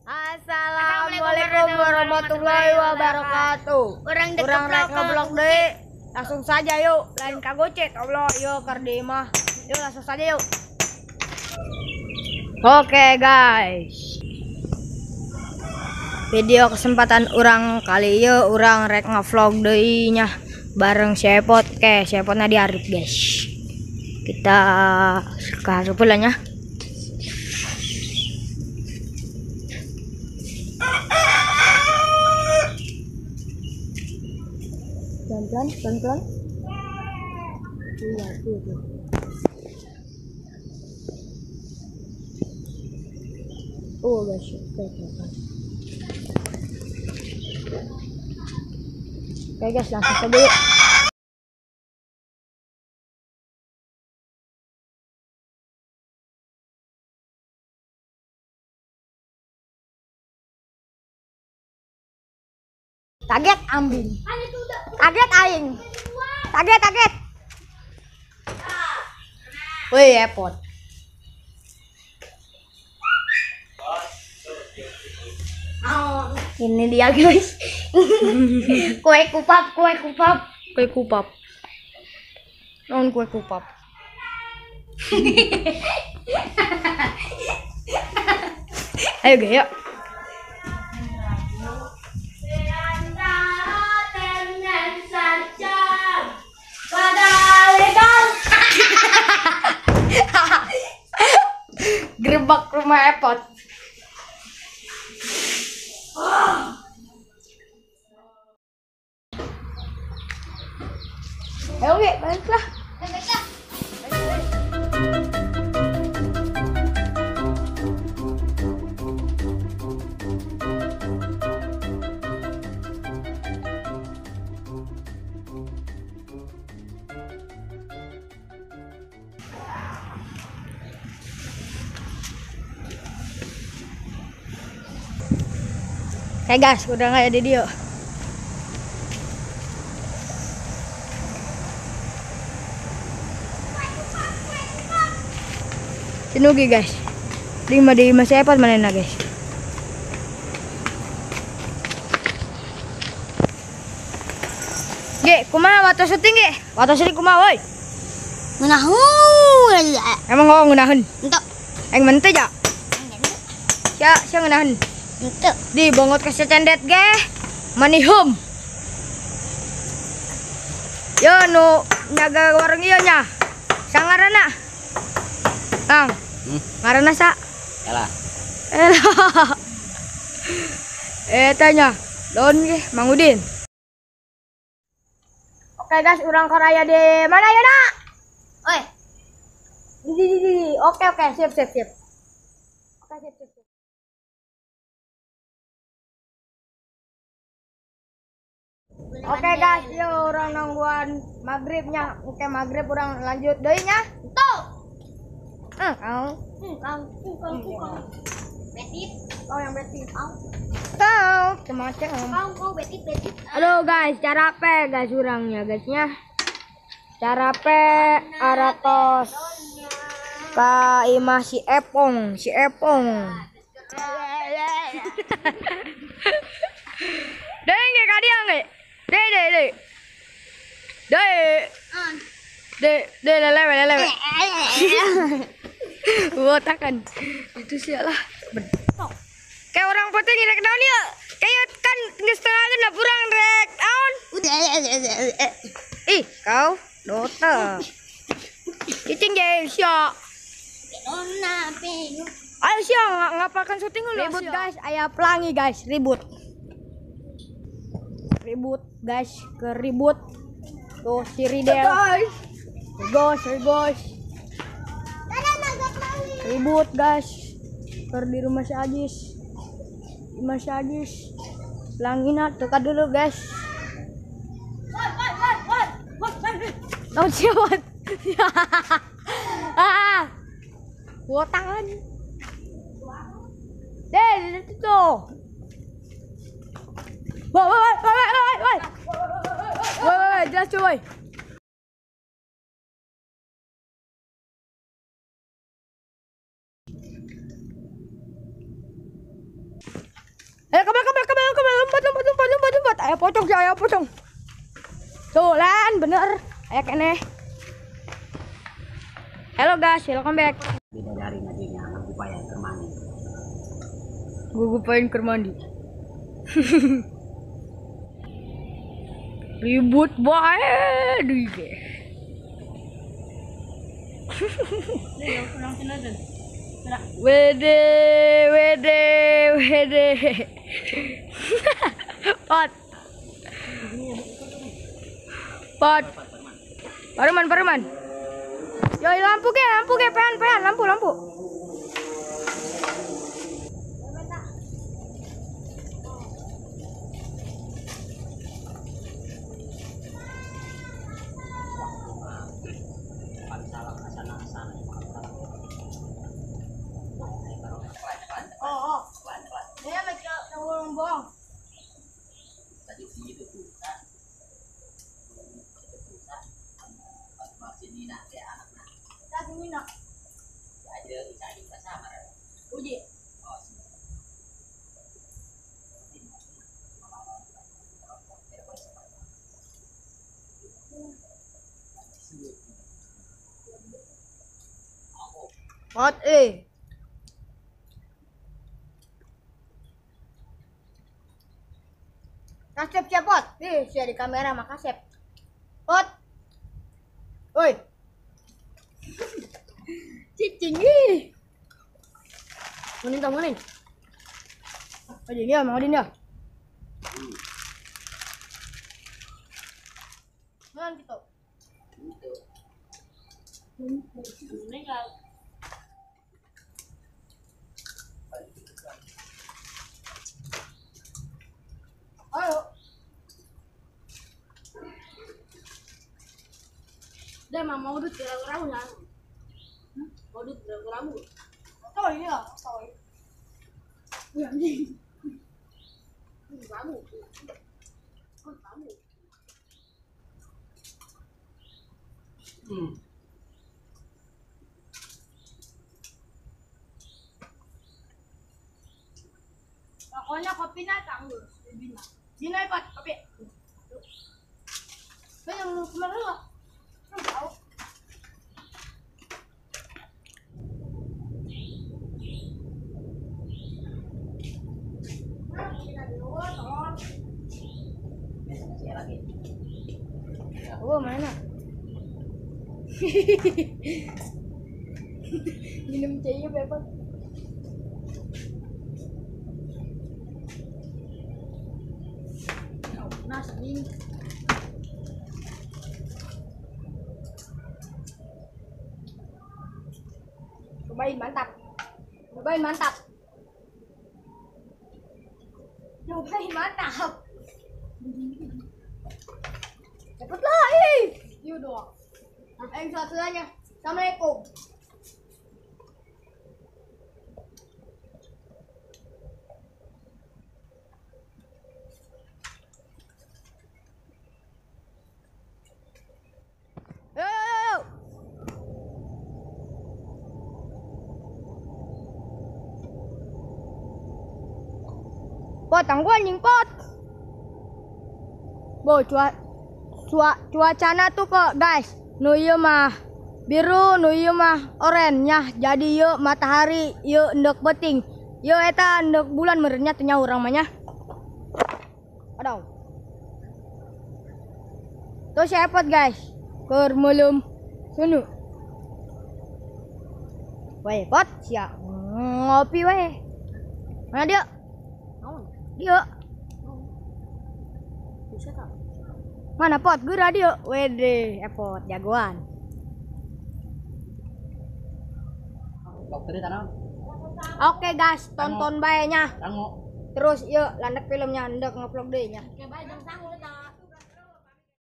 Assalamualaikum warahmatullahi wabarakatuh. Urang rek ngeblok deui. Langsung saja yuk, lain kagocet Allah yuk keur di imah. Yuk langsung saja yuk. Oke guys. Video kesempatan urang kali ieu urang rek ngevlog deui nya bareng si Epot. Oke, si Epotna di hareup guys. Kita ke hareup lah nya. Pelan-pelan, pelan-pelan. Iya, tuh. Oh guys, oke. Oke guys, langsung saja yuk. Kaget ambing. Kaget aing. Kaget. Woi, Epot. Ini dia guys. Kue kupap. Kue kupap. Non kue kupap. Ayo guys, yuk. Gerbak rumah Epot. Ayo oke, baliklah. Oke guys, udah nggak ada dia. Sinugi guys. Lima di masih Epot mana guys. Ge, kumaha waktu syuting ge? Waktu syuting kumaha woi? Ngeunaheun. Emang ngomong ngeunaheun? Henteu. Aing mah teu ja. Sia, sia ngeunaheun. Henteu. Di bongot ke secendet ge. Manihum. Yo nu nyaga warung ieu nya. Sangarana. Kang. Ngaranna sa? Ela. Ela. Tanya. Don ge Mang Udin. Oke guys, urang koraya di mana ya nak? Oi. Di. Oke, siap. Oke, siap. Oke guys, yuk orang nungguan maghribnya. Oke maghrib orang lanjut deui nya. Tuh. Kau. Kau. Betit. Oh yang betit. Kau. Cemacem. Kau betit. Halo guys, cara pe guys urangnya guysnya. Cara pe aratos. Ka imah si Epong, Deh nge ka dia nge. Deh. Deh. Deh lelewe. Botakan. Itu sialah. Kayak orang putih rek naon ieu? Kayak kan geus setengah genep urang rek naon? Ih, kau dota. Cicing ge sia. Ayo sia ngapakan syuting lu? Ribut guys, aya pelangi guys, ribut. Ribut guys, keribut. Tuh si Ridel. Guys. Ribut guys. Ker di rumah si Ajis. Pelangina tukar dulu guys. Tahu siapa? Ah. Botangan. Deh, itu. Woi. Woi, jelas cuy. Kabel lompat. Ayo pocong sih, ayo pocong. Tuh lan bener. Ayo kene. Halo guys, welcome back. Bidadari nadinya gugupayan keur mandi. Gugupayan keur mandi. Ribut bae deui ge. Wede. Pot. Paruman. Yo lampu ke, pean, lampu. Oh. Dia macam orang bohong. Tadi itu tuh. Nina. Uji. Pot eh. Kasep cepot. Ih, sia di kamera mah kasep. Pot. Oi. Cicing ih. Munin tong munin. Oh, dia mau din ya. Mana gitu? Ayo. Udah mama udah ragu-ragu ya. Udah ragu-ragu. Tahu ini lah, tahu. Ya anjing. Ragu. Ragu. Pokoknya kopinya tangguh, bina. Dina ikut kopi. Banyak mau kemana lo? Tahu. Oh, mana? Minum cainya berapa? Nasi. Cobain mantap. Cobain mantap. Cobain mantap. Cepet lah, ih. Yuk doang. Ayo satu-satunya. Assalamualaikum. Yo yo yo. Pot, tangguh anjing pot. Bo, cuacana tuh kok guys, nu ieu mah biru, nu ieu mah oranye, jadi ieu matahari, ieu endek peuting, ieu eta endek bulan meureunnya teu nya urang mah nya. Aduh. Tuh si Epot guys, keur meuleum sunu. Weh, pot sia ngopi weh. Mana dia? Dia. Mana pot geura dia? Wede, Epot jagoan. Oke guys, tonton bae nya. Terus yuk landak filmnya ndek ngevlog deui nya.